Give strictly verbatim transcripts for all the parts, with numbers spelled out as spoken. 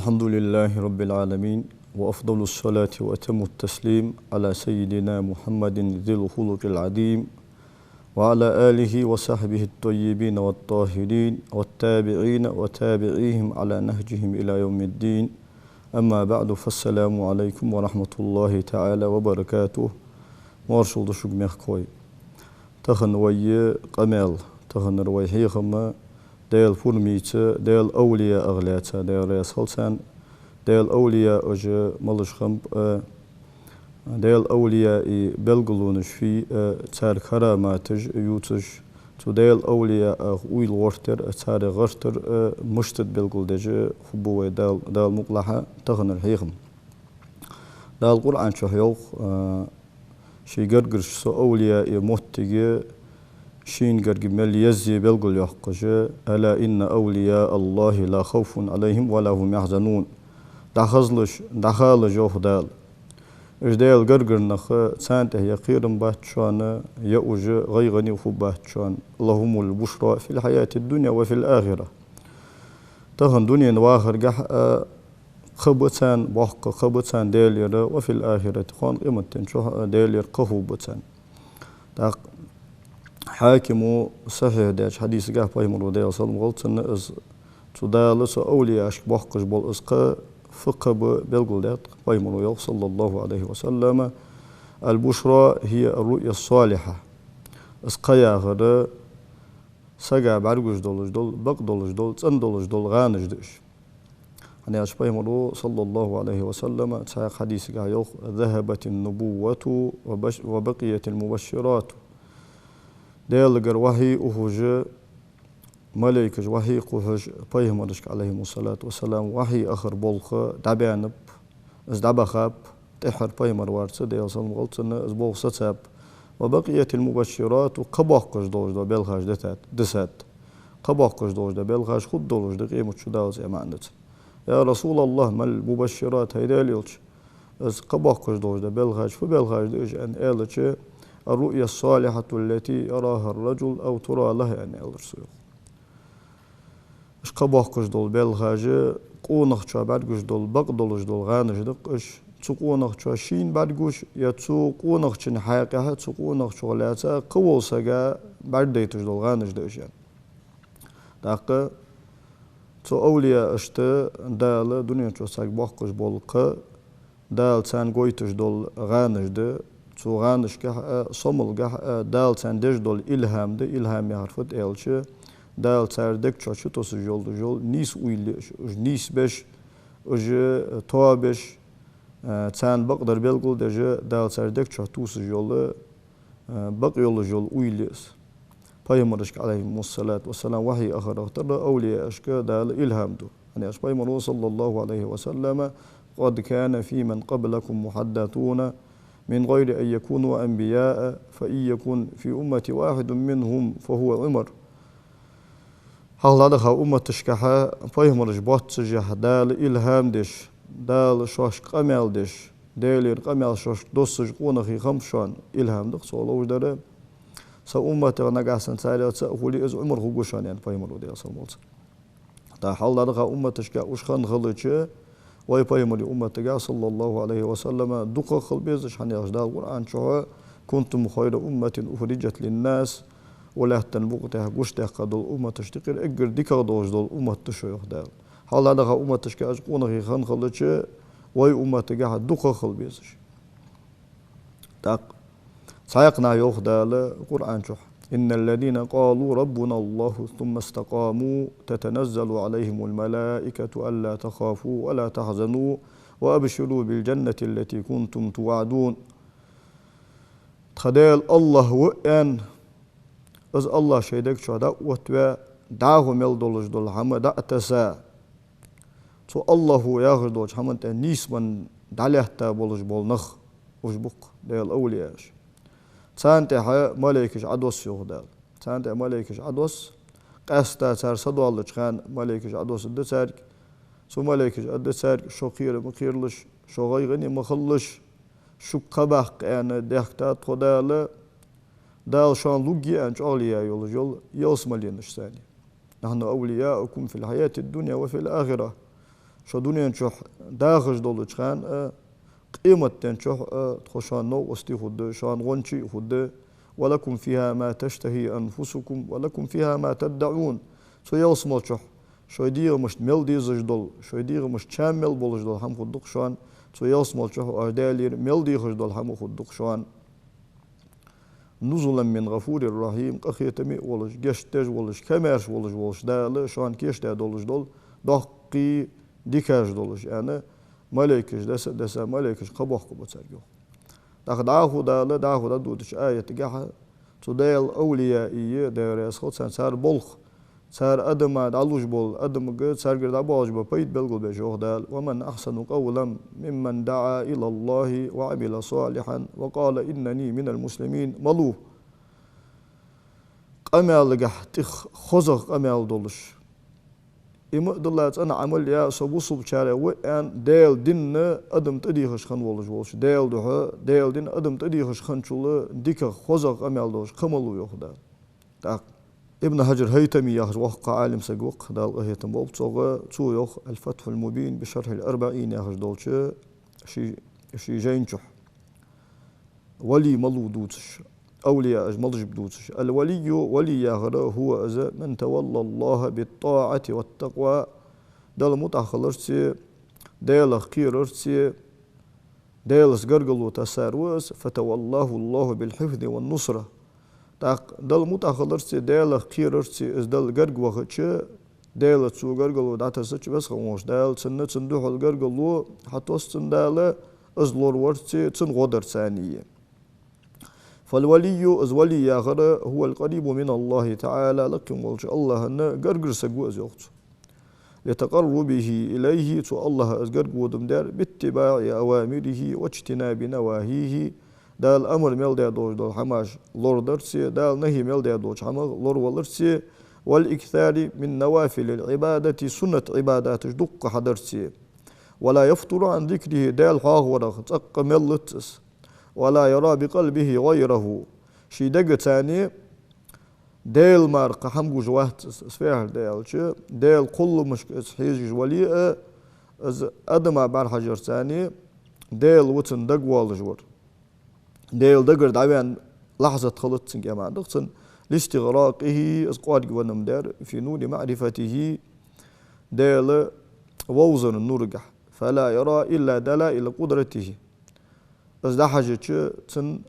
الحمد لله رب العالمين، وأفضل الصلاة وأتم التسليم على سيدنا محمد ذي الخلق العظيم، وعلى آله وصحبه الطيبين والطاهرين، والتابعين وتابعيهم على نهجهم إلى يوم الدين. أما بعد، فالسلام عليكم ورحمة الله تعالى وبركاته. Моаршал да шуга, мехкахой. Тахан вай къамаьл, таханара вай хьехам Даьла пурмаца, Даьла овлияех лаьца, Даьла раьза хилва царна, Даьла овлияш малаш хиннаб, а, Даьла овлияий белгалонаш фуй, а, цар караматаш ювцаш, цу Даьла овлияех уйла гӀортар, а, царех гӀертар, а, мишта да белгалдеш хургба вай Дала, Дала мукъалахь, таханара хьехам. Дала Къуръан чу йоах, а, ший гаргарча цу овлияий моттиг шийна гарга мел еза белгалйоаккхаш: «ألا إن أولياء الله لا خوف عليهم ولا هم يحزنون». ДӀахазалаш, дӀахалаш, йоах Дала. Уж Даьла гаргара нах, царна тӀа е кхерам бац шоана, е уж гӀайгӀане хургбац шоана. «لهم البشرى في الحياة الدنيا وفي الآخرة». Тахан дунен вахаргахь а кхаъ ба царна, боккха кхаъ ба царна Даьлагара, «وفي الآخرة», кхоана къематден чухь а Даьлагара кхаъ хургба царна. ТӀаккха Хьакима сахьихь даьча хьадисагахь пайхамара, Даьла салам хилда цунна, из цу Дала цу овлияшка боаккхаш бола из кхаъ фу кхаъ ба белгалдаьд пайхамара, йоах, صلى الله عليه وسلم: «البشرى هي الرؤيا الصالحة». Из кхаъ яхар сага бӀаргагуш долаш дола, бакъ долаш дола, цӀена долаш дола гӀанаш да уж. ХӀана аьлча пайхамара, صلى الله عليه وسلم, цхьаькха хьадисагахь йоах: «ذهبت النبوة وبش-، وبقيت المبشرات». Даьлагара вахьи ухаш, малайкаша вахьи кхухьаш, пайхамарашка, عليهم الصلاة والسلام, вахьи ахар болх дӀабаьннаб, из дӀабахаб, тӀеххьара пайхамар варца, Даьла салам хилда цунна, из болх сацаб. «وبقيت المبشرات», кхаъ боаккхаш долаш дола белхаш дитад, дисад. Кхаъ боаккхаш долаш дола белхаш хургдолаш да къематди, Дала цӀи маӀанца. «يا رسول الله، ما المبشرات؟» ХӀай Даьла Элча, из кхаъ боаккхаш долаш дола белхаш фу белхаш да уж, аьнна аьлча: «الرؤيا الصالحة التي يراها الرجل أو ترى له», аьнна аьлар цо, йоах. Уж кхаъ боаккхаш дола белхаш къонахчоа бӀаргагуш дола, бакъ долаш дола гӀанаш да-кх уж. Цу къонахчоа шийна бӀаргагуш, е цу къонахчун хьакъехьа, цу къонахчох лаьца кхыволча сага бӀаргадайташ дола гӀанаш да уж, аьнна. ТӀаккха цу овлияшта Дала дунен чу царга боаккхаш бола кхаъ Дала царна гойташ дола гӀанаш да, цу гӀанашкахь а, сомалгахь а Дала царна деш дола илхӀам да. ИлхӀам яхар фуд аьлча, Дала цар дег чу чутоссаш йолаш йола нийса уйла я уж, уж нийсбеш, уж тоабеш, а, царна бакъдар белгалдеш, Дала цар дег чу тоссаш йола, а, бакъ йолаш йола уйла я из. Пайхамарашка, عليهم الصلاة والسلام, вахьи ахарах тара овлияшка Дала илхӀам ду. ХӀана аьлча пайхамара, صلى الله عليه وسلم: «قد كان فيمن قبلكم محدثون من غير أن يكونوا أنبياء، فإن يكن في أمتي واحد منهم فهو عمر». Хьалха дӀадаха умматашкахь пайхамараш боаццашехь Дала илхӀам деш, Дала шоашка къамаьл деш, Даьлагара къамаьл шоашка доссаш къонахий хиннаб шоана, илхӀам да-кх цо ловш дар. Са умматах нагахьа санна царех цаӀ хуле, из Ӏумар хургва шоана, аьннад пайхамара, Даьла салам хилда цунна. ТӀаккха хьалха дӀадаха умматашкахь уж хинна хилча, вай пайхамара умматагахь, صلى الله عليه وسلم, дукхагӀа хила безаш, хӀана аьлча Дала Къуръан чу: «كنتم خير أمة أخرجت للناس». Укх лаьттан букъа тӀа гучадаьккха дола умматашта юкъера эггара дикагӀа долаш дола уммат да шо, йоах Дала. Хьалха дӀадаха умматашкахь уж къонахий хинна хилча, вай умматагахь дукхагӀа хила безаш. ТӀаккха цхьаькханахьа йоах Дала Къуръан чу: «إن الذين قالوا ربنا الله ثم استقاموا تتنزل عليهم الملائكة ألا تخافوا ولا تحزنوا وأبشروا بالجنة التي كنتم توعدون». Тха Даьла АллахӀ ва аьнна, из АллахӀ шоай дег чу дӀаоттаваь, дӀахо мел долаш дола хӀама дӀа а тесса, цу АллахӀ ва яхаш долча хӀаман тӀа нийсбенна дӀалаьтта болаш бола нах, уж ба-кх Даьла овлияш. Царна тӀехьа малайкаш Ӏодосс, йоах Дала. Царна тӀехьа малайкаш Ӏодосс, къаьстта цар садоаллача хана малайкаш Ӏодоссаргда царга. Цу малайкаша аргда царга: «Шо кхера ма кхералаш, шо гӀайгӀане ма хилалаш, шуга кхаъ баккха», аьнна, дехкад тхо Дала, Дала шоана лургья аьнна чӀоагӀле яь йолаш йола ялсмаленаш санна. «نحن أولياؤكم في الحياة الدنيا وفي الآخرة». Шо дунен чухь дахаш долча хана а, къематден чухь а тхо шоана новкъостий хургда, шоана гӀончий хургда. «ولكم فيها ما تشتهي أنفسكم ولكم فيها ما تدعون». Цу ялсмала чухь шоай дегӀамашта мел дезаш дола, шоай дегӀамашта чам мел болаш дола хӀама хургда-кх шоана. Цу ялсмала чухь оаш Даьлагара мел дехаш дола хӀама хургда-кх шоана. «نزلا من غفور رحيم», къахетаме а волаш, гешт деш а волаш, комаьрша волаш волча Дала шоана кийчдаь долаш дола доккхий дикаш долаш, аьнна, малейкаш даса а даса, малейкаш кхаъ боаккхаргба царга, йоах. ТӀаккха дӀахо Дала, дӀахо дӀадодача аятагахьа, цу Даьла овлияий, Даьла раьза хилва царна, цар болх, цар адама дӀалуш бола, адамага царгара дӀабоалаш бола пайда белгалбеш йоах Дала: «ومن أحسن قولا ممن دعا إلى الله وعمل صالحا وقال إنني من المسلمين». Малув къамаьлагахь тӀех хозагӀа къамаьл долаш, има а дилла цӀена Ӏамал яь, со бусалбачарех ва аьнна, Даьла дина адам тӀадехаш хинна волаш волча, Даьла духьа, Даьла дина адам тӀадехаш хинначул дикагӀа, хозагӀа къамаьл долаш кхы малув, йоах Дала. ТӀаккха Ибн Хьаджар Хьайтами яхаш воккха Ӏалим саг ва-кх, Дала къахетам болба цох, цо йоах «الفتح المبين بشرح الأربعين» яхаш долча ший, ший жайна чухь. Вали малув дувцаш, овлияаш малаш ба дувцаш. «الولي», вали яхар, «هو», из, «من تولى الله بالطاعة والتقوى», Далла мутӀахьа хиларца, Даьлах кхерарца, Даьлаца гаргало тессар ва из, «فتولاه الله بالحفظ والنصرة». ТӀаккха Далла мутӀахьа хиларца, Даьлах кхерарца из Далла гарга вахача, Даьлаца цо гаргало дӀатессача, Веза хинна волча Дала цунна, цунна духьал гаргало хьатосс цунна Дала, из лораварца, цунна гӀо дарца а. «فالولي», из вали яхар, «هو القريب من الله تعالى», лакхе волча АллахӀа гаргара саг ва из, йоах цо. «لتقربه إليه», цу АллахӀа из гарга водам дар, «باتباع أوامره واجتناب نواهيه», Дала амар мел даь долаш дола хӀамаш лорадарца, Дала нахьи мел даь долча хӀамах лораваларца, «والإكثار من نوافل العبادة», суннат Ӏибадаташ дукха хьадарца. «ولا يفتر عن ذكره», Даьла хьоахаварах цӀаккха меллац из. «ولا يرى بقلبه غيره», ший дегаца а Даьла мара кхы хӀама гуш вац из, из фу яхар да аьлча, Даьла кхолламашка из хьежаш вале а, из адама бӀарахьажарца а Даьла ва цун дагавоалаш вар. Даьла дагара дӀаваьнна лахьзат хилац цунга, аьнна маӀан да-кх цун. «لاستغراقه», из кӀоаргавеннам дар, «في نور معرفته», Даьла вовзара нурагахь. «فلا يرى إلا دلائل قدرته». Из дӀахьежача, цун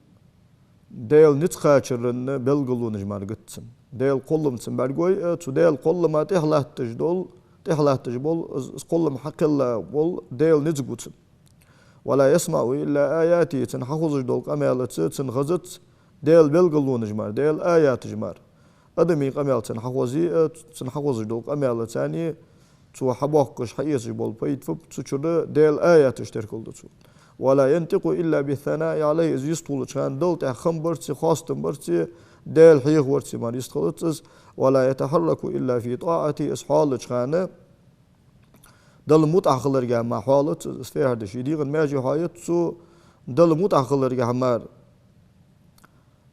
Даьла низ кхачара белгалонаш мара гуц цунна. Даьла кхоллам цунна бӀаргагой а, цу Даьла кхоллама тӀехьа латташ дола, тӀехьа латташ бола, из, из кхоллам хьакхелла бола Даьла низ гу цунна. «ولا يسمع إلا آياته», цунна хьахозаш дола къамаьлаца цунна хазац Даьла белгалонаш мара, Даьла аяташ мара. Адамий къамаьл цунна хьахозе а, цунна хьахозаш дола къамаьлаца а цо хьабоаккхаш, хьаэцаш бола пайда фу ба, цу чура Даьла аяташ теркалду цо. «ولا ينطق إلا بالثناء عليه», из йистхулача хана Далла тӀехьа хам барца, хоастам барца, Даьла хьехаварца мара йистхилац из. «ولا يتحرك إلا في طاعته», из хьоалача хана Далла мутӀахьа хиларгахьа мара хьоалац из, из фу яхар да, ший дегӀа маьже хьоаяц цо, Далла мутӀахьа хиларгахьа мара.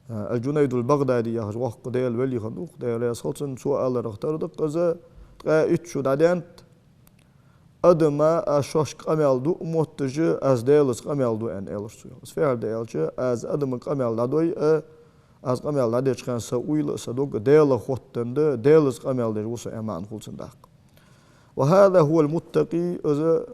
Ал-Джунайд ал-БагӀдади яхаш воккха Даьла вели хиннав-кх, Даьла раьза хилва цунна, цо аьларах тара да-кх из: ткъаь итт шу дӀадаьннад, адама аз шоашка къамаьл ду а мотташ, аз Даьлаца къамаьл ду, аьнна, аьлар цо. Из фу яхар да аьлча, аз адамага къамаьл дӀадой а, аз къамаьл дӀадеча хана са уйла а, са дог а Даьлах хоттаденна да, Даьлаца къамаьл деш ва со, аьнна маӀан хул цун тӀаккха. «وهذا هو المتقي», из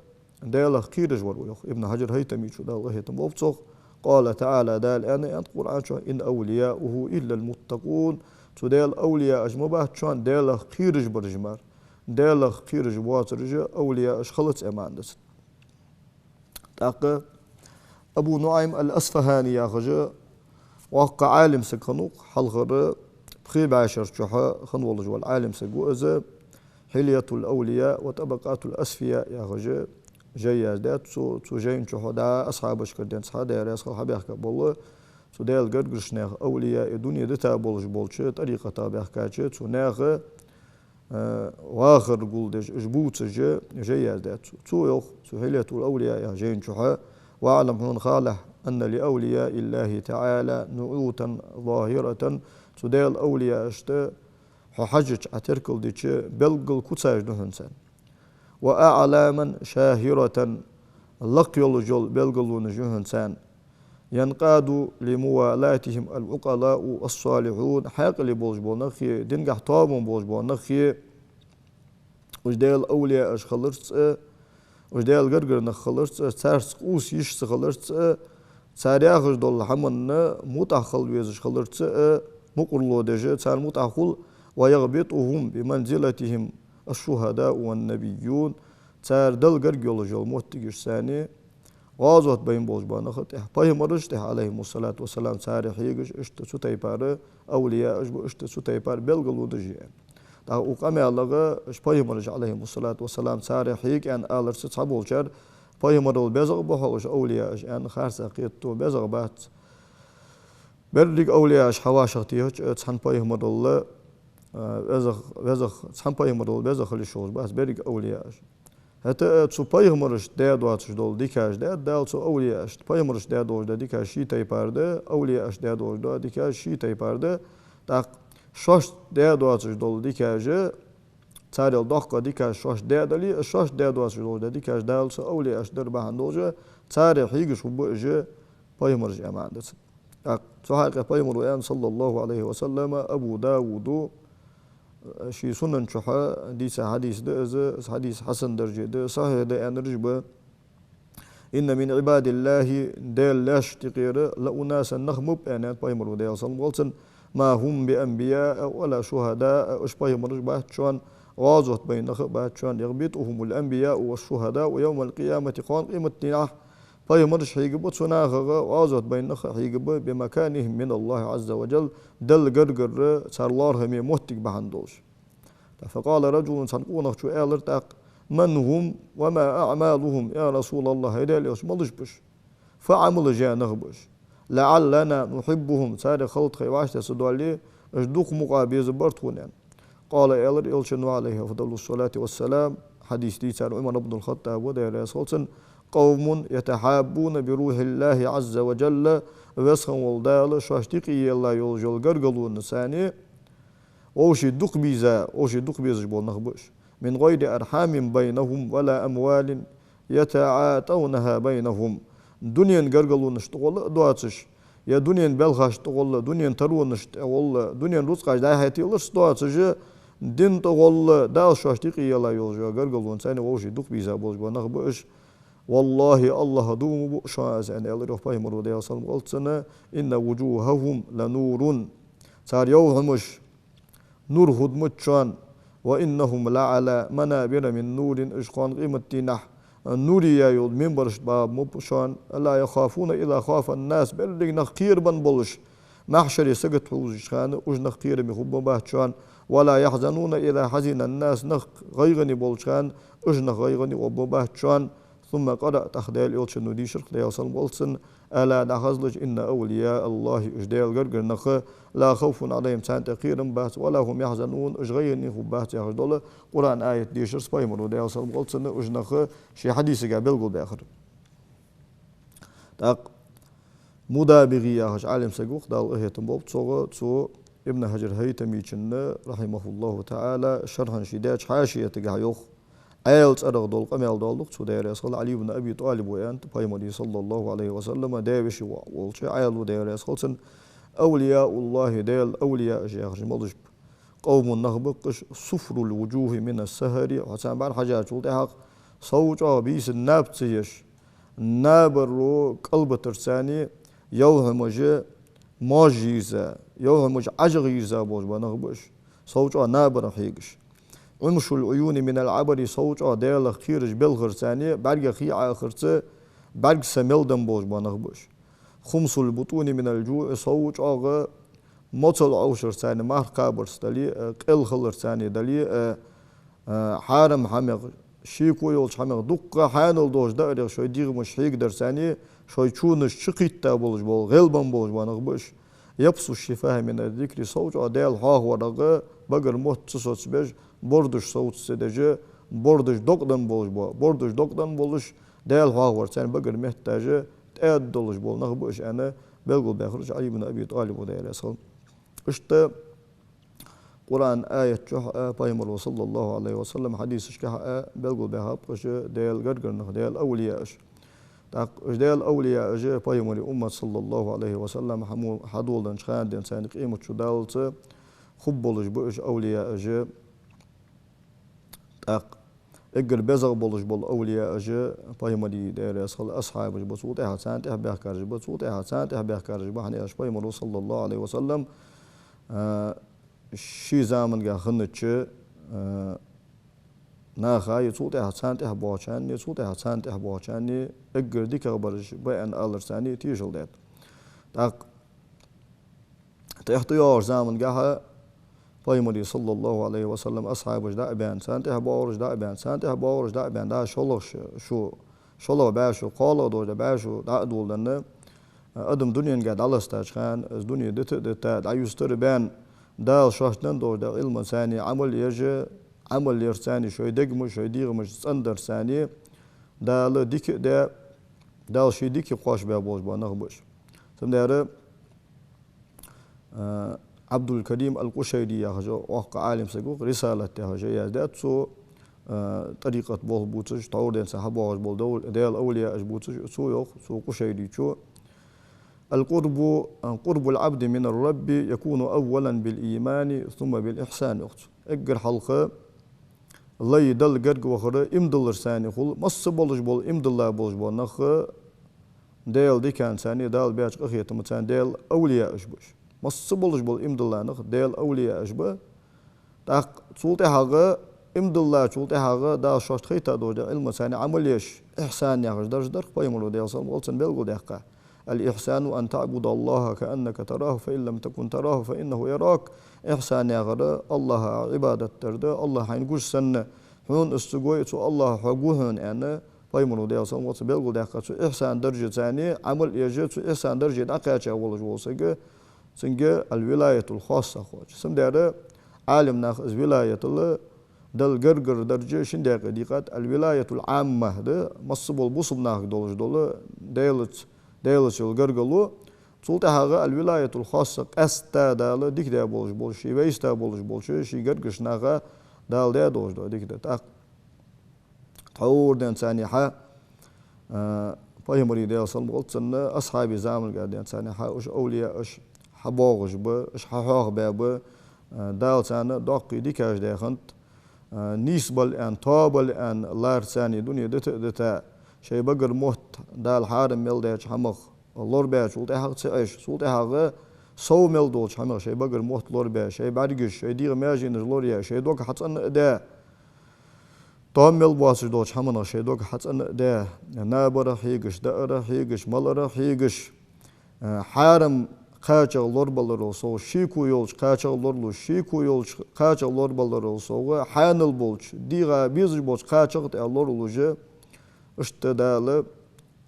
Даьлах кхераш вар ва, йоах Ибн Хьаджар Хьайтамичо, Дала къахетам болба цох. «قال تعالى», Дала аьннад, аьннад Къуръан чу: «إن أولياؤه إلا المتقون». Цу Даьла овлияаш ма бац шоана Даьлах кхераш бараш мара. Даьлах кхераш боацараш овлияаш хилац, аьнна маӀан да цун. ТӀаккха Абу НуӀайм ал-АсфахӀани яхаш воккха Ӏалим саг хиннав-кх, хьалхара пхи бӀаь шера чухь хинна волаш вола Ӏалим саг ва из, «حلية الأولياء وطبقات الأصفياء» яхаш жай яздаьд цо. Цу жайна чухь дӀа асхьабашкара денз хьа, Даьла раьза хилва, хьабаьхка бола, цу Даьла гаргарча наьха, овлияий, дуне дита болаш болча, тӀарикъатах баьхкача цу наьха, э, вахар гулдеш, уж бувцаш жай яздаьд цо. Цо йоах цу «حلية الأولياء» яхача жайна чухь: «واعلم», хьона халахь, «أن لأولياء الله تعالى نعوتا ظاهرة», цу Даьла овлияашта хьо хьажача, Ӏа теркалдича, белггала куцаш да хьона царна. وأعلاما شاهرة, лакха йолаш йола белгалонаш я хьона царна. ينقاد لموالاتهم العقلاء الصالحون, хьаькъале болаш бола нахи, динагахьа тоабенна болаш бола нахи, уж Даьла овлияаш хиларца а, уж Даьла гаргара нах хиларца а, царца къувса йиш ца хиларца а, цар яхаш дола хӀаманна мутӀахьа хила везаш хиларца а, мукъарло деш, царна мутӀахьа хул. ويغبطهم بمنزلتهم الشهداء والنبيون, цар Далла гарга йолаш йола моттигаш санна, гӀазот байна болаш бола нах тӀехьа, пайхамараш тӀехьа, عليهم الصلاة والسلام, царех хьегаш, иштта цу тайпара овлияаш ба, иштта цу тайпара белгалонаш я. ТӀаккха укх къамаьлагӀа уж пайхамараш, عليهم الصلاة والسلام, царех хьега аьнна аларца цхьаболчар, пайхамарал безагӀа ба хьогӀ уж овлияаш аьнна, харцахьа кхетаду, безагӀа бац. Берригаш овлияаш хьа вӀашагӀтехача, цхьан пайхамарал, а, везагӀа, везагӀа, цхьан пайхамарал везагӀа хила йиш йолаш бац берригаш овлияаш. ХӀаьта а цу пайхамарашта даь доацаш дола дикаш даьд Дала цу овлияашта. Пайхамарашта даь долаш дола дикаш ший тайпара да, овлияашта даь долаш дола дикаш ший тайпара да. ТӀаккха шоашта даь доацаш дола дикаш, царел доккха дикаш шоашта даь дале а, шоашта даь доацаш долаш дола дикаш Дала цу овлияашта дар бахьан долаш, царех хьегаш хургба уж пайхамараш, аьнна маӀан да цун. ТӀаккха цу хьакъехьа пайхамара аьннад, صلى الله عليه وسلم, Абу Дауда ший Сунан чухьа дийца хьадис да из, из хьадис хьасан дарже да, сахьихь да аьннараш ба. إن من عباد الله, Даьла лаьшта юкъера, لأناسا, нах ма ба, аьннад пайхамара, Даьла салам хилда цунна, ما هم بأنبياء ولا شهداء, уж пайхамараш бац шоана, гӀазот байна нах а бац шоана, يغبطهم الأنبياء والشهداء يوم القيامة, кхоана къематдийнахьа пайхамараш хьегаш ба цу нахага, гӀазот байна нах а хьегаш ба, بمكانهم من الله عز وجل, Далла гаргара цар лоархӀаме моттиг бахьан долаш. فقال رجل, цхьан къонахчо аьлар тӀаккха: من هم وما أعمالهم يا رسول الله, хӀай Даьла Элча, малаш ба уж? Фу Ӏамалаш яь нах ба уж? لعلنا نحبهم, царех халда тхоай вӀаштӀехьа ца доале, уж дукха мукъагӀа безаргбар тхона, аьнна. قال, аьлар Элчано, عليه أفضل الصلاة والسلام, хьадис дийцар Ӏумар ибн аль-ХаттӀаб ва, Даьла раьза хилва цунна: قوم يتحابون بروح الله عز وجل, Веза хинна вола Дала шоашта юкъе елла йолаш йола гаргалонаш санна, вӀаший дукха беза, вӀаший дукха безаш бола нах ба уж. من غير أرحام بينهم ولا أموال يتعاطونها بينهم. Дунен гаргалонаш тӀагӀолла а доацаш, е дунен балхаш тӀагӀолла, дунен таронаш тӀагӀолла, дунен рузкъаш дӀа-хьа теларца доацаш, дин тӀагӀолла, Дала шоашта юкъе елла йолаш йола гаргалонаш санна вӀаший дукха беза болаш бола нах ба уж. والله, АллахӀа дув ма буъ шоана аз, аьнна, аьлар йоах пайхамара, Даьла салам хилда цунна: إن وجوههم لنور. Цар йовхьамаш нур хургда ма шоана, وإنهم لعلى منابر من نور, уж кхоана къематдийнахьа нуре яь йола минбарашта багӀаргба ма шоана, لا يخافون إذا خاف الناس, берригаш нах кхерабенна болаш, маьхьшаре сагота хьувзача хана уж нах кхераме хургба ма бац шоана, ولا يحزنون إذا حزن الناس, нах гӀайгӀане болча хана уж нах гӀайгӀане гӀоргба ма бац шоана. ثم قرأ, тӀаккха Даьла Элчано дийшар-кх, Даьла салам хилда цунна: ألا, дӀахазалаш, إن أولياء الله, уж Даьла гаргара нах, لا خوف عليهم, царна тӀа кхерам бац, ولا هم يحزنون, уж гӀайгӀане хургбац яхаш дола Къуръан аят дийшар-кх пайхамара, Даьла салам хилда цунна, уж нах ший хьадисага белгалбаьхар. ТӀаккха МудабигӀи яхаш Ӏалим саг ва-кх, Дала къахетам болба цох, цо Ибн Хьаджар ХӀайтамичунна, رحمه الله تعالى, шархьан ший даьча хьашиятагахьа йоах, Ӏаьлий цӀерагӀа дола къамаьл доаладу-кх цо, Даьла раьза хилва, Ӏали ибн Аби ТӀалиб ва аьннад, пайхамара, صلى الله عليه وسلم, даь-веший воӀ волча Ӏаьлас, Даьла раьза хилва цунна: أولياء الله, Даьла овлияаш яхараш малаш ба? قوم, нах ба-кх уж, صفر الوجوه من السهر, хьо царна бӀарга хьежачул тӀехьагӀа сов чӀоагӀа бийсанна наб ца еш, набаро кӀалбитарца йовхьамаш мож йийрза, йовхьамаш Ӏажагӏа йийрза болаш бола нах ба уж, сов чӀоагӀа набарах хьегаш. عمش العيون من العبر, сов чӀоагӀа Даьлах кхераш белхарца, бӀаргех хий Ӏоахарца бӀаргса мел денна болаш бола нах ба уж. خمص البطون من الجوع, сов чӀоагӀа моцал Ӏовшарца, марха кхабарца дале а, къел хиларца дале а, а, хьарам хӀамах, шеко йолча хӀамах дукха хьаьнал долаш даарах шоай дегӀамаш хьегадарца, шоай чунаш чукхийтта болаш бола, гӀелбенна болаш бола нах ба уж. يبس الشفاه من الذكر, сов чӀоагӀа Даьла хьоахаварах багара мотт ца соцабеш, бордаш совца ца деш, бордаш докъаденна болаш бола, бордаш докъаденна болаш, Даьла хьоахаварца багара метташ тӀаьда долаш бола нах ба уж, аьнна, белгалбаьхар-кх Ӏали ибн Аби ТӀалиба, Даьла раьза хилва. Иштта Къуръан аят чухь а, Пайхамара, саллаллаху Ӏалайхи ва саллам, хьадисашкахь а белгалбаьхаб уж Даьла гаргара нах, Даьла авлияаш. ТӀаккха уж Даьла авлияаш Пайхамара уммат, саллаллаху Ӏалайхи ва саллам, хьамо-, хьадоладеннача хана денз царна къематди даллалца хургболаш ба уж авлияаш. ТӀаккха эггара безагӀа болаш бола авлияаш Пайхамара, Даьла раьза хилва, асхьабаш ба, цул тӀехьа царна тӀехьа баьхкараш ба, цул тӀехьа царна тӀехьа баьхкараш ба, хӀана аьлча Пайхамара, саллаллаху Ӏалайхи ва саллам, а, ший заманга хиннача, а, наха а, цул тӀехьа царна тӀехьа боагӀачарна а, цул тӀехьа царна тӀехьа боагӀачарна а эггара дикагӀбараш ба аьнна аларца а тешал даьд. ТӀаккха тӀехьа тӀайоагӀача замангахьа Пайхамара, саллаллаху Ӏалайхи ва саллам, асхьабаш дӀа а баьнна, царна тӀехьа боагӀараш дӀа а баьнна, царна тӀехьа боагӀараш дӀа а баьнна, дӀа шоллагӀа ш-, шу, шоллагӀа бӀаь шу, кхоалагӀа долаш да бӀаь шу дӀа а доладенна, адам дуненга дӀаластача хана, из дуне дита а дита, дӀаюстара баьнна, Дала шоашта денна долаш да Ӏилмаца а Ӏамал еш, Ӏамал ярца а шоай дегамаш, шоай дегӀамаш цӀендарца а Дала дика а даь, Дала ший дика кхоачашбаь болаш бола нах ба уж. Цудухьа, а, Ӏабдул-Карим ал-Къушайри яхаш воккха Ӏалим саг ва-кх, «Рисалат» яхаш яздаьд цо, а, тӀарикъат болх бувцаш, тхьовра денз хьабоагӀаш бола дов-, Даьла авлияаш бувцаш, цо йоах, цу Къушайречо: «القرب، قرب العبد من الرب يكون أولا بالإيمان ثم بالإحسان», йоах цо. Эггара хьалха лай Далла гарга вахар иман дилларца а хул, масса болаш бола иман дилла болаш бола нах Даьла диканца а, Дала беча къахетамца а Даьла авлияаш ба уж. Масса болаш бола иман дилла нах Даьла авлияаш ба. ТӀаккха цул тӀехьагӀа, иман диллачул тӀехьагӀа Дала шоашта хайтар долаш да Ӏилмаца а Ӏамал еш, ихьсан яхаш дарж дар-кх, Пайхамара, Даьла салам хилда цунна, белгалдаьккха: «الإحسان أن تعبد الله كأنك تراه فإن لم تكن تراه فإنه يراك». Ихьсан яхар АллахӀа Ӏибадат дар да, АллахӀ хьайна гуш санна, хьона из ца гой, цу АллахӀа хьо гу хьона, аьнна, Пайхамара, Даьла салам хилда цунна, белгалдаьккхад. Цу ихьсан даржаца а Ӏамал еш, цу ихьсан дарже дӀакхаьча волаш вола саг, цунга аль-вилаятуль-хасса хоачаш. Цудухьа Ӏалим наха из вилаятал, Далла гаргара дарж шин даькъе дийкъад: аль-вилаятуль-Ӏамма да, масса бола бусалба нахага долаш дола, Даьлаца, Даьлаца йола гаргало. Цул тӀехьагӀа аль-вилаятуль-хасса, къаьстта Дала дика даь болаш бола, ший вайста болаш болча ший гаргарча наха Дала даь долаш дола дика да. ТӀаккха тхьовра денз а хьа, а, Пайхамара, Даьла салам хилда цунна, асхьабий заманга денз а хьа уж авлияаш хьабоагӀаш ба, уж хьахьоахабаь ба, а, Дала царна доккхий дикаш даь хиннад, а, нийсбала аьнна, тоабала аьнна ларца а дуне дита а дита, шоай багара мотт Дала хьарам мел даьча хӀамах лорабаьчул тӀехьагӀа ца Ӏеш, цул тӀехьагӀа сов мел долча хӀамах шоай багара мотт лорабаь, шоай бӀаргаш, шоай дегӀа маьженаш лораяь, шоай дог хьацӀена а даь, тоам мел боацаш долча хӀаманах шоай дог хьацӀена а даь, набара хьегаш, даара хьегаш, малара хьегаш, а, хьарам кхачагӀа лорабаларал совгӀа, шеко йолча кхачагӀа лоралуш, шеко йолча кхачагӀа лорабаларал совгӀа, хьанал болча, дегӀа безаш болча кхачагӀа тӀа лоралуш, иштта Дала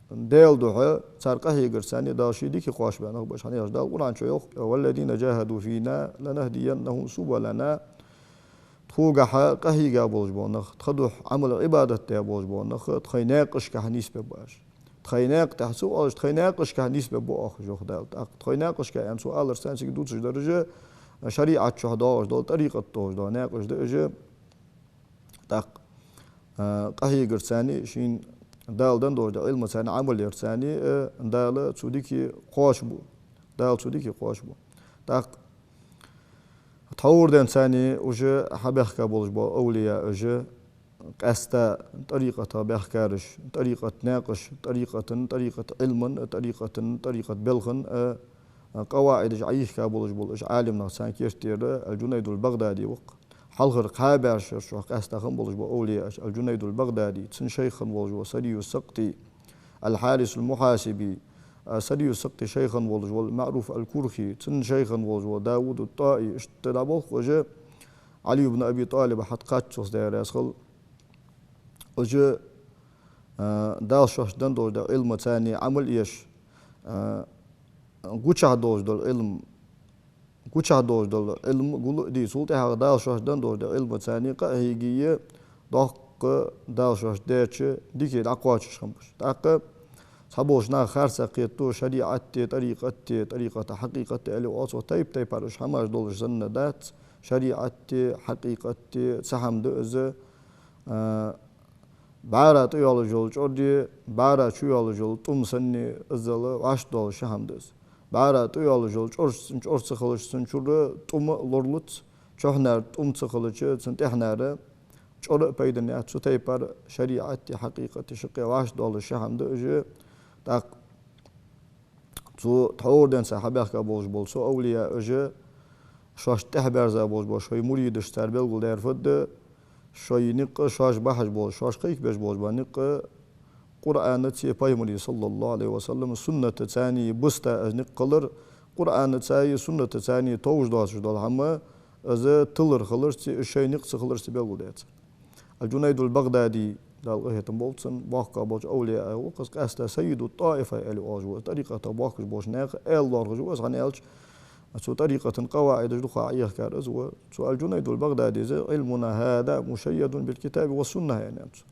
Даьла духьа цар къахьегарца а Дала ший дика кхоачашбаь нах ба уж, хӀана аьлча Дала Къуръан чу йоах: «والذين جاهدوا فينا لنهدينهم سبلنا». Тхогахьа къахьийга болаш бола нах, тха духьа Ӏамал-Ӏибадат даь болаш бола нах тхоай наькъашкахьа нийсбергба уж. Тхоай наькъа тӀа ца оалаш, тхоай наькъашкахьа нийсбергба оаха уж, йоах Дала. ТӀаккха тхоай наькъашка аьнна цо аларца а цига дувцаш дар уж шариӀат чу доагӀаш дола, тӀарикъат долаш дола наькъаш да уж. ТӀаккха, а, къахьегарца а, шийна Дала денна долаш долча Ӏилмаца а Ӏамал ярца а, а, Дала цу дика кхоачашбу. Дала цу дика кхоачашбу. ТӀаккха тхьовра денз а уж хьабаьхка болаш бола авлияаш, къаьстта тӀарикъата баьхкараш, тӀарикъата наькъаш, тӀарикъата, тӀарикъата Ӏилман, тӀарикъата, тӀарикъата белхан, а, а, къаваӀидаш Ӏайийхка болаш бола уж Ӏалим нах, царна керттера аль-Джунайдуль-БагӀдади ва-кх. Хьалхара кхаь бӀаьшера чухь къаьстта хинна болаш бола авлияаш: аль-Джунайдуль-БагӀдади, цун шайх хинна волаш вола Сарию Сакъти, аль-Хьарисуль-Мухьасиби, а, Сарию Сакъти шайх хинна волаш вола МаӀруф аль-Курхи, цун шайх хинна волаш вола Давуду ТӀаи, иштта дӀаболх уж, Ӏали ибн Аби ТӀалиба хьатӀакхаччалца, Даьла раьза хилва, уж, а, Дала шоашта денна долаш долча Ӏилмаца а Ӏамал еш, а, гучахь долаш дола Ӏилма, гучахь долаш дола Ӏилма гул а дий, цул тӀехьагӀа Дала шоашта денна долаш долча Ӏилмаца а къа а хьийгий, доккха Дала шоашта даьча дика дӀакхоачаш хиннаб уж. ТӀаккха цхьаболча наха харцахьа кхетаду, шариӀат а, тӀарикъат а, тӀарикъата хьакъикъат а аьле оцо тайп-тайпара уж хӀамаш долаш санна дац, шариӀати хьакъикъати цхьа хӀама да из, а, бӀара тӀайоаллаш йола чӀори, бӀара чуйоаллаш йола тӀум санна, иззал вӀашта долаш ши хӀама да из. БӀара тӀайоаллаш йола чӀор, чӀор ца хилча, цун чура тӀум а лоралуц, чухьнара тӀум ца хилча, цун тӀехьнара чӀора а пайдана яц. Цу тайпара шариӀати хьакъикъати шаккхе вӀашта долаш ши хӀама да уж. ТӀаккха цу тхьовра денз хьабаьхка болаш бола цу овлияаша, шоашта тӀехьабаьрза болаш бола шоай муридашта цар белгалдаьр фуд, шоай никъ, шоаш бахьаш болаш, шоаш кхайкабеш болаш бола никъ Къуръанаца, Пайхамара, саллаллахӀу Ӏалайхи ва саллам, суннатаца бусташ никъ хилар, Къуръанаца, суннатаца товш доацаш дола хӀама, из тилар хиларца, из шоай никъ ца хиларца белгалдаьд цар. Ал-Джунайд ал-БагӀдади, Дала къахетам болба цунна, боккха болча овлияаех ва из, къаьстта Саййиду ТӀаифа аьле оалаш ва из, тӀарикъата бохкаш болча наьха аьла лоархӀаш ва из, хӀана аьлча, цу тӀарикъата къаваӀидаш дукха Ӏехкар из ва. Цу Ал-Джунайд ал-БагӀдадис: «علمنا هذا مشيد بالكتاب والسنة», аьннад цо.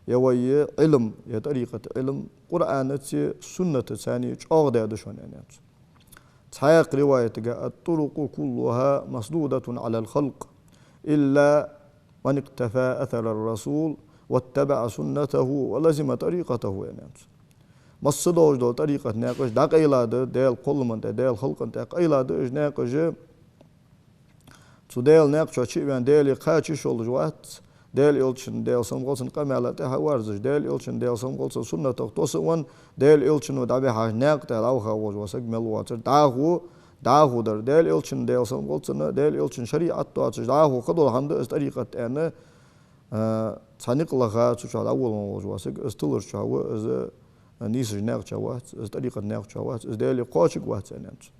Ер вай Ӏилм, ер тӀарикъата Ӏилм Къуръанаца, суннатаца чӀоагӀдаь да шоана, аьннад цо. Цхьаькха риваятага: «الطرق كلها مسدودة على الخلق إلا من اقتفى أثر الرسول واتبع سنته ولزم طريقته», аьннад цо. Масса долаш дола тӀарикъата наькъаш дӀакъайла да, Даьла кхолламан тӀа, Даьла халкъан тӀа къайла да уж наькъаш. Цу Даьла наькъа чу чу а вена, Даьлага кхача йиш йолаш вац, Даьла Элчан, Даьла салам хилда цунна, къамаьла тӀехьа а варзаш, Даьла Элчан, Даьла салам хилда цунна, суннатах тосса а венна, Даьла Элчано дӀабихьача наькъа тӀа дӀаваха волаш вола саг мел воацар. ДӀахо, дӀахо дар, Даьла Элчан, Даьла салам хилда цунна, Даьла Элчан шариӀат доацаш дӀахо кхыдола хӀама да из тӀарикъат аьнна, а, цхьа никъ лаха, цу чу дӀаволавенна волаш вола саг, из тилар чу ва, из нийсача наькъа чу вац, из тӀарикъата наькъа чу вац, из Даьлага кхоачарг вац, аьннад цо.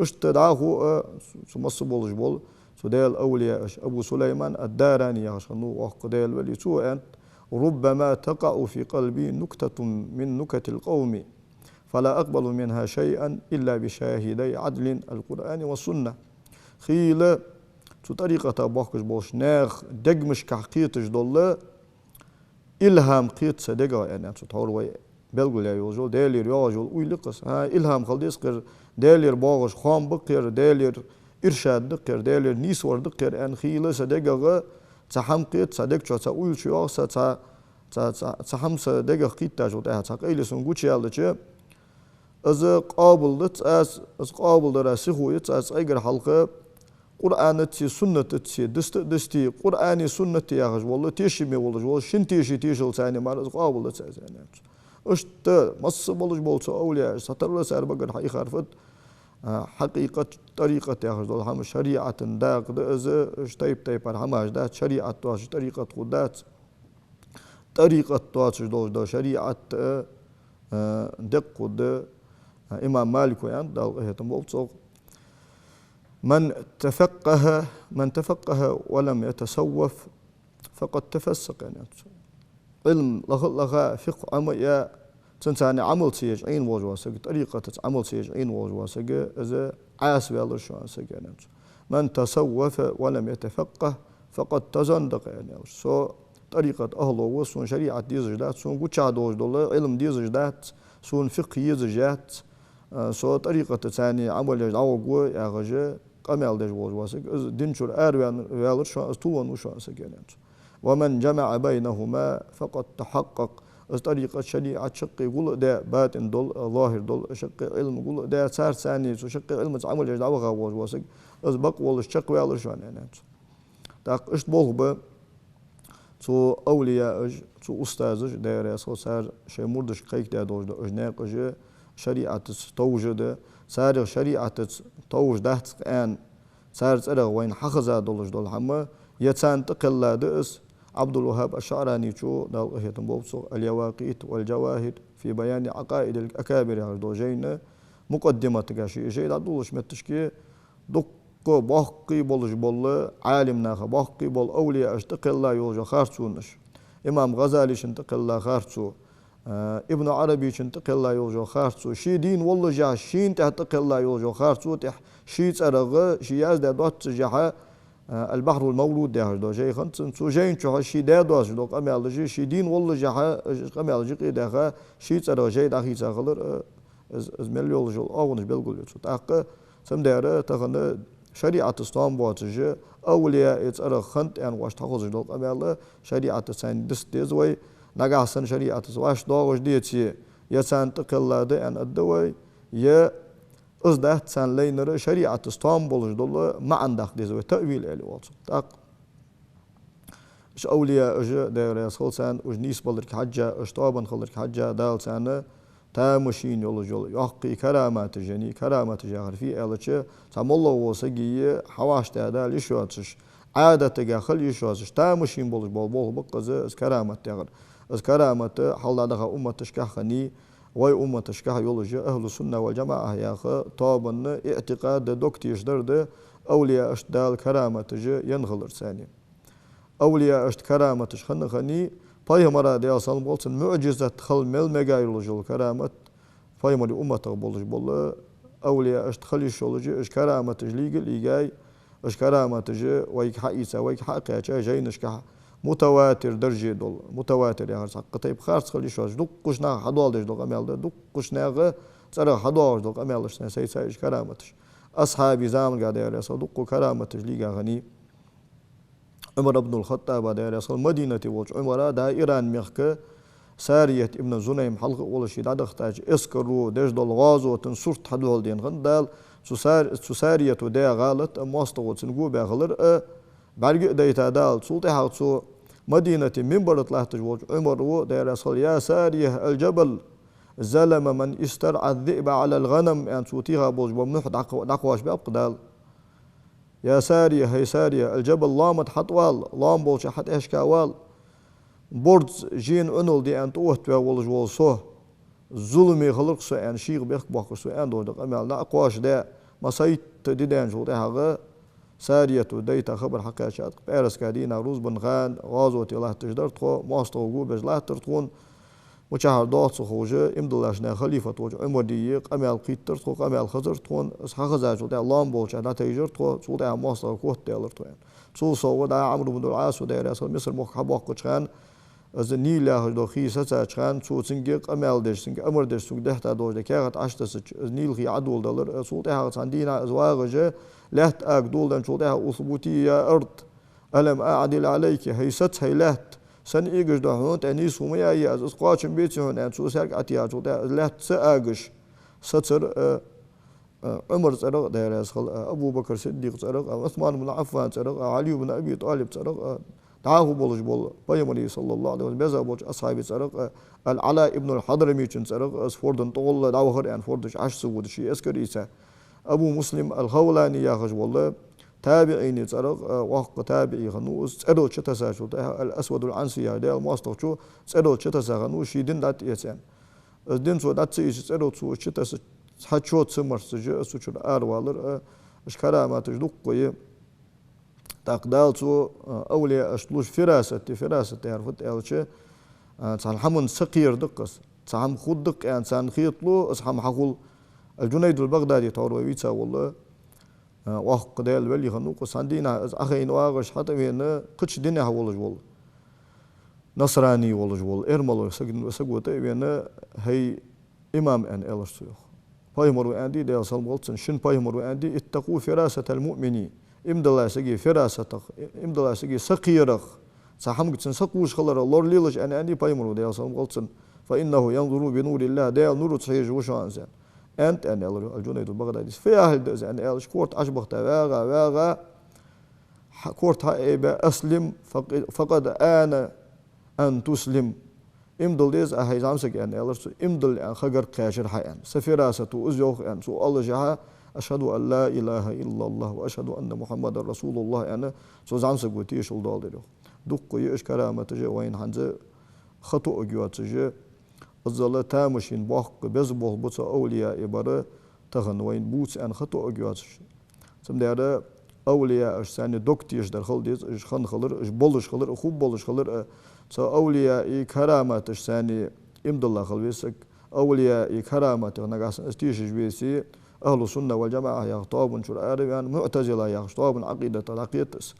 Иштта дӀахо а цу масса болаш бола, цу Даьла овлияаша, Абу Сулайман ад-Дарани яхаш хиннав воккха Даьла вали, цо аьннад: «ربما تقع في قلبي نكتة من نكت القوم، فلا أقبل منها شيئا إلا بشاهدي عدل، القرآن والسنة». Хийла цу тӀарикъата бохкаш болча наьха дегашка кхеташ дола илхӀам кхет са дегах, аьннад цо. Тхьовра вай белгалъяь йолаш йола, Даьлагара йоагӀаш йола уйла я-кх из. ХӀа, илхӀам хила деза-кх ер, Даьлагара боагӀаш хоам ба-кх ер, Даьлагара иршад да-кх ер, Даьлагара нийсвар да-кх ер аьнна, хийла са дегах цхьа хӀама кхет, са дега чу цхьа уйла чуйоагӀа са, цхьа, цхьа, цхьа, цхьа хӀама са дегах кхийттачул тӀехьагӀа, цхьа къайле сона гучаяьлча, из къоабалдац аз, из къоабалдара сихо яц аз цкъайгара хьалха Къуръанаца, суннатаца диста а дисте, Къуръани суннати яхаш вола, тешаме волаш вола, шин теше тешалца мара из къоабалдац аз, аьннад цо. Иштта масса болаш бола цу овлияаша, цхьатарра цар багара хьаийхар фуд, а, хьакъикъат, тӀарикъат яхаш дола хӀама шариӀата дакъа да из, уж тайп-тайпара хӀамаш дац, шариӀат доацаш тӀарикъат хургдац. ТӀарикъат доацаш долаш дола шариӀат а, а, декъа хургда. А, имам Малика аьннад, Дала къахетам болба цох: «من تفقه، من تفقه ولم يتصوف فقد تفسق», аьннад цо. Ӏилма лаха а лаха, фикъхӀ Ӏомаяь, цунца Ӏамал ца еш Ӏийна волаш вола саг, тӀарикъатаца Ӏамал ца еш Ӏийна волаш вола саг, из Ӏаьса ваьлар шоана саг, аьннад цо. «من تصوف ولم يتفقه فقد تزندق», аьннад. Со тӀарикъата ахӀло ва, сона шариӀат дезаш дац, сона гучахь долаш дола Ӏилма дезаш дац, сона фикъхӀ езаш яц, а, со тӀарикъатаца Ӏамал еш дӀагӀоргва, яхаш, къамаьл деш волаш вола саг, из дина чура араваьнна, ваьлар шоана, из тилвенна ва шоана саг, аьннад цо. «ومن جمع بينهما فقد تحقق». Из тӀарикъат, шариӀат шаккхе гул а даь, батӀин дола, лоаьхӀар дола, шаккхе Ӏилма гул а даь, царца, цу шаккхе Ӏилмаца Ӏамал еш дӀаваха волаш вола саг, из бакъ волаш чакхваьлар шоана, аьннад цо. ТӀаккха иштта болх ба цу овлияаша, цу устазаша, Даьла раьза хилва царна, шоай мурдашка кхайкадаь долаш дола уж наькъаш товш да, царех шариӀатаца товш дац-кх аьнна, цар цӀерах вайна хьахеза долаш дола хӀама, е царна тӀакхелла да из. Ӏабдул-ВаххӀаб аш-ШаӀраничо, Дала къахетам болба цох, «اليواقيت والجواهر في بيان عقائد الأكابر» яхаш дола жайна мукъаддиматага, ший жай дӀадоладеча метташка, дуккха боккхий болаш бола Ӏалимнаха, боккхий бола овлияаша тӀакхелла йолаш йола харцонаш, имам ГӀазалийчунна тӀакхелла харцо, а, Ибн Ӏарабийчунна тӀакхелла йолаш йола харцо, ше дийна воллашехь, шийна тӀехьа тӀакхелла йолаш йола харцо тӀехьа, ший цӀерагӀа, ше яздаь доаццашехь, а, «Аль-Бахьруль-Мавруд» яхаш дола жай хиннад цун. Цу жайна чухь ше даь доацаш дола къамаьлаш, ше дийна воллашехь, уж къамаьлаш юкъе даьха, ший цӀерагӀа жай дӀахийца хилар, а, из, из мел йолаш йола оагӀонаш белгалйо цо. ТӀаккха цамдера тахан ШариӀатаца тоам боацаш, авлияий цӀерах хиннад аьнна вӀашта хьахозаш дола къамаьл шариӀатаца царна диста деза вай. Нагахьа санна шариӀатаца вӀашта доагӀаш деце, е царна тӀакхелла да аьнна аргда вай, е из дац царна лайнар, шариӀатаца тоам болаш дола маӀан даккха деза вай, таъвил аьле оал цох. ТӀаккха уж авлияаш, Даьла раьза хилва царна, уж нийсбаларга хьежжа, уж тоабан хиларга хьежжа, Дала царна тамашийна йолаш йола йоккхий караматаш еннай. Караматаш яхар фуй аьлча, цхьа моллагӀа сага хьавӀаштӀехьа дала йиш йоацаш, Ӏадатага хила йиш йоацаш, тамашийна болаш бола болх ба-кх из, из карамат яхар. Из карамат хьалха даха умматашка хиннай, вай умматашка йолаш я, ахӀлу сунна вал джамаӀа яха тоабан иӀтикъад да, дог тешаш дар да, авлияашта Дала караматаш енна хилар царна. Авлияашта караматаш хинна хиннай, пайхамара, Даьла салам хилда цунна, муӀжизат хила мел мега йолаш йола карамат, пайхамара умматах болаш бола авлияашта хила йиш йолаш я, уж караматаш лийга а лийгай, уж караматаш вайга хьаийца, вайга хьакхаьча, жайнашка мутаватир дарже дола. Мутаватир яхар цхьаккха тайпа харц хила йиш йоацаш, дуккхача наха хьадоаладеш дола къамаьл да, дуккхача наьха цӀерах хьадоагӀаш дола къамаьлаш санна сайца уж караматаш. Асхьабий заманга, Даьла раьза хилва, дуккха караматаш лийга хиннай. Ӏумар ибн аль-ХаттӀаба, Даьла раьза хилва, Мадинате волча Ӏумара Даиран мехка Сарият ибн Зунайм хьалха а волаш, ший дӀадахийтача эскаро деш дола гӀазота сурт хьадоаладаь хиннад Дала. Цу Сар-, цу Сарията даь гӀалат а, моастагӀо цунна го баь хилар а бӀарга а дайта Дала. Цул тӀехьагӀа цу Мадинате минбара тӀа латташ волча Ӏумара, Даьла раьза хилва: «يا سارية الجبل، ظلم من استرعى الذئب على الغنم», аьнна, цо теха болаш бола мухь дӀакх-, дӀакхоачабаьб-кх Дала. «يا سارية، хӀай Сария, الجبل, лома тӀа хьатӀавала, лоам болча хьатӀехьашка вала. Борз жена Ӏунал де аьнна тӀаоттаваь волаш вола со, зуламе хилар-кх со аьнна, шийх бехк боаккхаш со аьнна долаш дола къамаьл наӀа кхоачашдаь, массайтта ди даьнначул тӀехьагӀа Сарията дайта хабар хьакхаьчад-кх: пӀаьраска дийнахьа рузбан хана гӀазоте латташ дар тхо, моастагӀо го беш латтар тхона. Мичахьара доагӀа ца ховш, иман диллача наьха халифат волча Ӏумара дийя къамаьл кхийттар тхо, къамаьл хазар тхона, из хьахезачул тӀехьагӀа лоам болча дӀатайжар тхо, цул тӀехьагӀа моастагӀа котдаьлар тхо», аьнна. Цул совгӀа дӀа Ӏамр ибн аль-Ӏаса, Даьла раьза хилва, Мисар мохк хьабоаккхача хана, из Нил яхаш дола хий сецача хана, цо цунга къамаьл деш, цунга амар деш, цунга дехьта долаш дола каьхат Ӏотессача, из Нил хий Ӏодоладелар, цул тӀехьагӀа цхьан дийнахьа из вагӀаш, лаьтта ага доладенначул тӀехьагӀа: «اثبتي يا أرض، ألم أعدل عليك, хӀай саца, хӀай лаьтта, сона эгаш да хьона тӀа нийсхо ма яьй аз, из кхоачам беций хьона?» аьнна, цо саьрг Ӏотеха, цул тӀехьагӀа из лаьтта ца агаш сецар, а, а, Ӏумара цӀерагӀа, Даьла раьза хилва, а, Абу Бакр Сиддикъа цӀерагӀа, а, Ӏусман ибн Ӏаффана цӀерагӀа, а, Ӏали ибн Аби ТӀалиба цӀерагӀа, а, дӀахо болаш бола, пайхамара, саллаллахӀу Ӏалайхи ва саллам, беза болча асхьабий цӀерагӀа, а, аль-Ӏала ибн аль-Хьадрамийчун цӀерагӀа, а, из фордан тӀагӀолла дӀавахар аьнна, фордаш Ӏаш ца водаш, ший эскар ийца. Абу Муслим аль-Хавлани яхаш вола, табиӀиний цӀерагӀа, а, воккха табиӀий хиннав из, цӀерал чутессачул тӀехьагӀа, аль-Асвадуль Ӏанси яхача Даьла моастагӀчо цӀерал чутесса хиннав из, ший дин дӀатӀаэца аьнна. Из дин цо дӀатӀа ца ийцача, цӀерал цо из чутесса цхьа чо ца марццаш, из цу чура аравалар, а, уж караматаш дуккха я. ТӀаккха Дала цу, а, авлияашта луш фирасат я, фирасат яхар фуд аьлча, а, цхьан хӀаман сакхера да-кх из, цхьа хӀама хургда-кх аьнна царна хеталу, из хӀама хьахул. Аль-Джунайдуль БагӀдади тхьовра вай вийца вола, а, воккха Даьла вели хиннав-кх из, цхьан дийнахьа из Ӏохайна вагӀаш хьатӀавена, кхыча динехьа волаш вола, насрани волаш вола, эрмало саг-, саго тӀа а вена: «ХӀай имам», аьнна, аьлар цо, йоах. Пайхамара аьннадий, Даьла салам хилда цунна, шун пайхамара аьннадий: «اتقوا فراسة المؤمن». Иман диллача сага фирасатах, иман диллача сага сакхерах, цхьа хӀамага цунна сакхувш хилара лоралелаш аьнна, аьннадий пайхамара, Даьла салам хилда цунна: «فإنه ينظر بنور الله», Даьла нураца хьежаш ва шоана из аьнна. «АнтӀ», аьнна, аьлар йоах Аль-Джунайдуль БагӀдадис. «Фу яхилга да из?» аьнна аьлча, корта Ӏочубахийта вагӀа, вагӀа, хьа-, корта хьа а айбаь: «أسلم فق-، فقد آن أن تسلم». «Иман дилла деза Ӏа, хӀай зӀамсаг», аьнна, аьлар цо. «Иман дилла аьнна ха гарга кхаьчар хьа», аьнна. «Са фирасато из йоах», аьнна, цо оалашехьа: «أشهد أن لا إله إلا الله وأشهد أن محمدا رسول الله», аьнна, цу зӀамсаго тешал доаладир йоах. Дуккха я уж караматаш, вайна хӀанз ха тоъаргйоацаш, иззал тамашийна боккха беза болх ба цу авлияий бар, тахан вайна бувц аьнна ха тоъаргйоацаш. Цудухьа авлияашца цхьана дог тешаш дар хила деза, уж хинна хилар, уж болаш хилар, хургболаш хилар, а, цу авлияий караматашца цхьана иман дилла хила веза саг. Авлияий караматех нагахьа санна из тешаш веце, ахӀлу сунна вал джамаӀа яхача тоабан чура ара а ваьнна, муӀтазила яхача тоабан Ӏакъидатах дӀакхет из.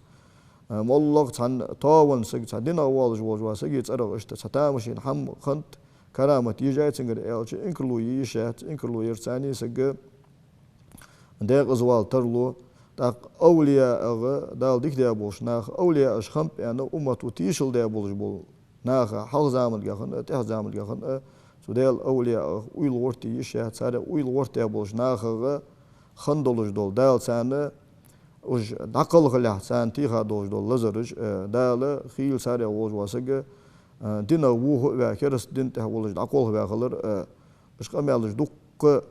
А, моллагӀа цхьан тоаван саг, цхьа динах воалаш волча сага цӀерагӀа иштта цхьа тамашийна хӀама хиннад, карамат еш яьй цунгара аьлча, инкарло е йиш яц, инкарло яр цхьана саг декъаза вала тарлу. ТӀаккха овлияагӀа Дала дика даь болча наха, овлияаш хиннаб аьнна, уммато тешал даь болаш бола наха, хьалха заманга хинна а, тӀехьа заманга хинна а, цу Даьла овлияагӀа уйла гӀерта йиш яц, царех уйла гӀерта болча нахагӀа хинна долаш дола, Дала царна уж дӀакхалхалехь царна теха долаш дола лазараш, э, Дала хийла царех волаш вола саг, э, динах вуха а ваь, кераста дина тӀа волаш дӀакхалхаваь хилар, э, уж къамаьлаш дуккха,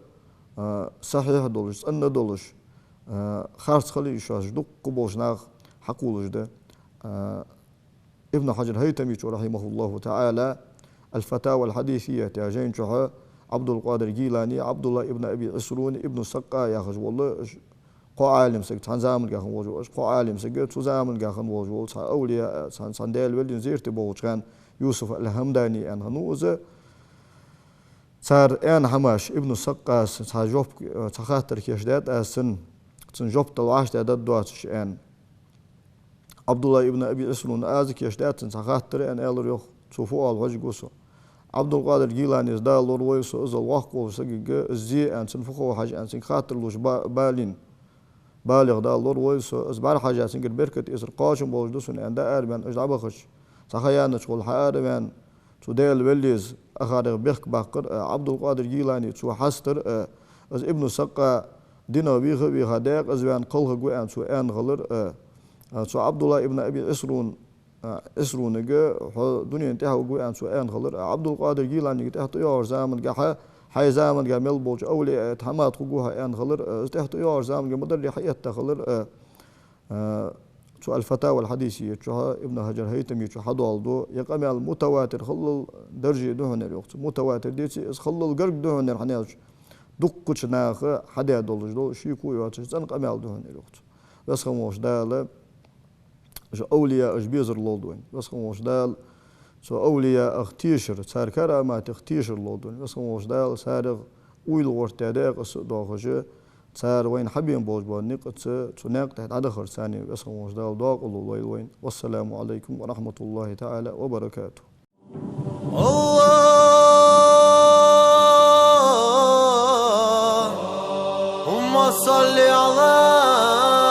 э, сахьихь долаш, цӀена долаш, э, харц хила йиш йоацаш дуккха болча наха хьакхоллаш да. Э, Ибн Хьаджар ХӀайтамечо, рахьимахӀуллахӀу таӀала, «Аль-Фатава аль-Хьадисия» яхача жайна чухь Ӏабдул-Къадир Гилани, Ӏабдуллахь ибн Аби Ӏисрун, Ибн Сакъа яхаш вола, ш-, кхо Ӏалим саг, цхьан заманга хинна волаш вола, ш-, кхо Ӏалим саг, цу заманга хинна волаш вола, цхьа овлияъ, цхьан, цхьан Даьла велийна зерате болча хана, Юсуф аль-ХӀамдани аьнна хиннав из. Цар аьнна хӀамаш, Ибн Сакъас цхьа жоп, цхьа хаттар кийчдаьд аз цунна, цунна жоп дала вӀаштӀехьдаргдоацаш аьнна. Ӏабдуллахь ибн Аби Ӏисрун, аз кийчдаьд цунна цхьа хаттар аьнна, аьлар йоах, цо фу оал хьожаргва со. Ӏабдул-Къадир Гиланес, Дала лоравойла со, из воккха волча сагага из зе аьнна, цунна фу хов хьажа аьнна, цунга хаттар луш ба-, балийна. Балех, Дала лоравойла со, из бӀарахьежа, цунгара беркат эцар кхоачам болаш да сона аьнна, дӀаараваьнна, уж дӀабахача, цхьа ха яьннача гӀолла хьаараваьнна, цу Даьла велийна ахарех бехк баккхар, а, Ӏабдул-Къадир Гилани цо хьастар, а, из Ибн Сакъа динах вийха а вийха, декъаза ваьнна кхалхаргва аьнна цо аьнна хилар, а, а, цу Ӏабдуллахь ибн Аби Ӏисрун, а, Ӏисрунага, хьо дунен тӀехьа варгва аьнна цо аьнна хилар, а, Ӏабдул-Къадир Гиланига тӀехьа тӀайоагӀача заманга, хьай заманга мел болча овлияъа тӀа хӀама тӀа хургва хьо аьнна хилар, а, из тӀехьа тӀайоагӀача заманга ма дарра хьаэтта хилар, а, а, цу «Аль-Фатава аль-Хьадисия» чухь Ибн Хьаджар ХӀайтамечо хьадоаладу, ер къамаьл мутаватир хиллал дарже да хьона ер, йоах цо. Мутаватир деций, из хиллал гарга да хьона ер, хӀана аьлча дуккхача наха хьадаь долаш дола, шеко йоацаш цӀена къамаьл да хьона ер, йоах цо. Веза хинна волча Дала уж овлияаш безар лолда вайна. Веза хинна волча Дала цу овлияах тешар, цар караматех тешар лолда вайна. Веза хинна волча Дала царех уйла гӀерта декъаза а доахаш, цар вайна хьабена болаш бола никъаца, цу наькъа тӀа дӀадахар царна Веза хинна волча Дала докъала лойла вайна. Вассаламу Ӏалайкум ва рахьматуллахӀи таӀала ва баракатухӀ. اللهم صل على